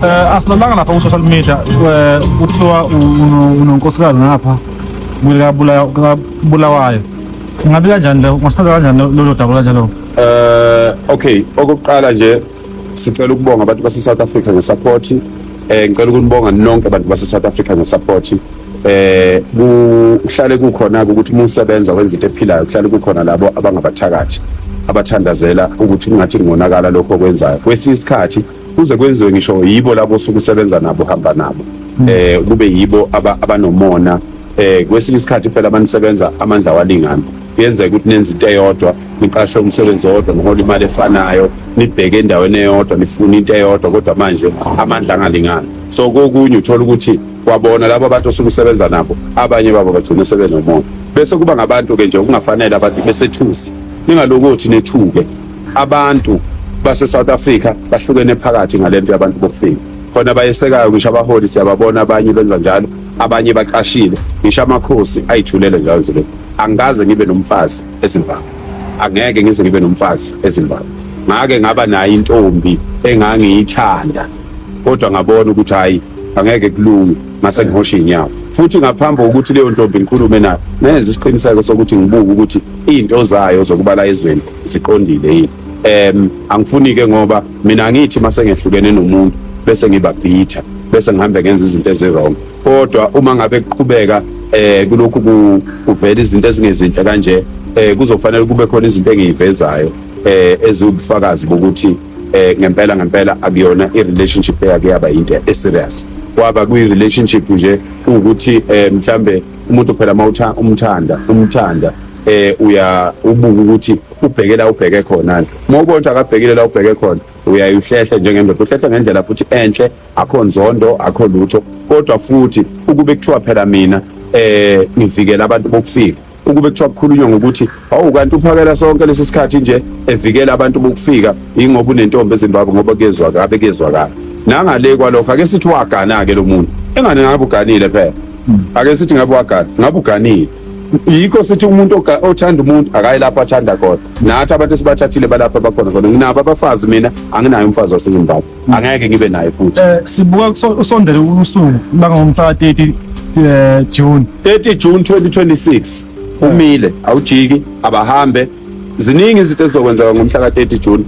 Asilalanga lapha ku-social media kuthiwa unonkosikazi ngapha kubulawayo. Singabi kanjani lo ungasikhaza kanjani lolo daba kanjalo? Okay, okokuqala nje sicela ukubonga abantu base South Africa ngesupport. Ngicela ukunibonga nonke abantu base South Africa ngesupport. Kuhlale kukhona ukuthi uma usebenza wenza into ephilayo, kuhlale kukhona labo abangabathakathi abathandazela ukuthi kungathi kungonakala lokho okwenzayo. Kwesinye isikhathi kuze kwenziwe ngisho yibo labo osuke usebenza nabo, hamba nabo, kube yibo abanomona. Kwesinye isikhathi phela abanisebenza amandla walingana, kuyenzeka ukuthi nenze into eyodwa, niqashwe umsebenzi owodwa, nihola imali efanayo, nibheke endaweni eyodwa, nifuna into eyodwa, kodwa manje amandla angalingani. So kokunye uthola ukuthi kwabona labo abantu osuke usebenza nabo, abanye babo bagcine sebenomona, bese kuba ngabantu-ke nje okungafanele abantu besethusi. Ningalokothi nethuke, abantu base South Africa bahlukene phakathi ngalento yabantu bokufika. Khona bayesekayo, ngisho abaholi siyababona, abanye benza njalo, abanye bacashile, ngisho amakhosi ayithulele njalo nje. Angikaze ngibe nomfazi eZimbabwe, angeke ngize ngibe nomfazi eZimbabwe. Ngake ngaba nayo intombi engangiyithanda, kodwa ngabona ukuthi hayi, angeke kulunge, ngase ngihosha inyawo. Futhi ngaphambi kokuthi leyo ntombi ngikhulume nayo, ngenza isiqiniseko sokuthi ngibuke ukuthi izinto zayo zokubala ezweni ziqondile yini. Angifuni ke, ngoba mina angithi mase ngehlukene nomuntu bese ngiba bitter, bese ngihambe ngenza izinto ezi-wrong. Kodwa uma ngabe kuqhubeka kulokhu kuvela izinto ezingezinhle kanje, kuzofanele kube khona izinto engiyivezayo eziwubufakazi bokuthi ngempela ngempela akuyona i-relationship eyake yaba into e-serious. Kwaba kuyi-relationship nje ukuthi mhlambe umuntu phela mawutha umthanda umthanda, uya ubuka ukuthi ubheke la ubheke khona. Uma ubona ukuthi akabhekile la ubheke khona, uyayuhlehle njengendoda, uhlehle ngendlela futhi enhle, akho nzondo, akho lutho. Kodwa futhi ukube kuthiwa phela mina ngivikela abantu bokufika, ukube kuthiwa kukhulunywa ngokuthi awu, kanti uPhakela sonke lesi sikhathi nje evikela abantu bokufika ingoba unentombi eZimbabwe, ngoba kuyezwakala, kuyezwakala nangale kwalokho. Ake sithi wagana ke lo muntu, engane ngabe uganile phela, ake sithi ngabe wagana, ngabe uganile. Yikho sithi umuntu othanda umuntu akayi lapho athanda khona. Nathi abantu esibathathile balapha bakhona khona. Nginabo abafazi, mina anginayo umfazi waseZimbabwe, angeke ngibe naye futhi. Sibuka usondele usuku langomhla 30 June. 30 June 2026 umile, awujiki, abahambe. Ziningi izinto ezizokwenzeka ngomhla ka 30 June.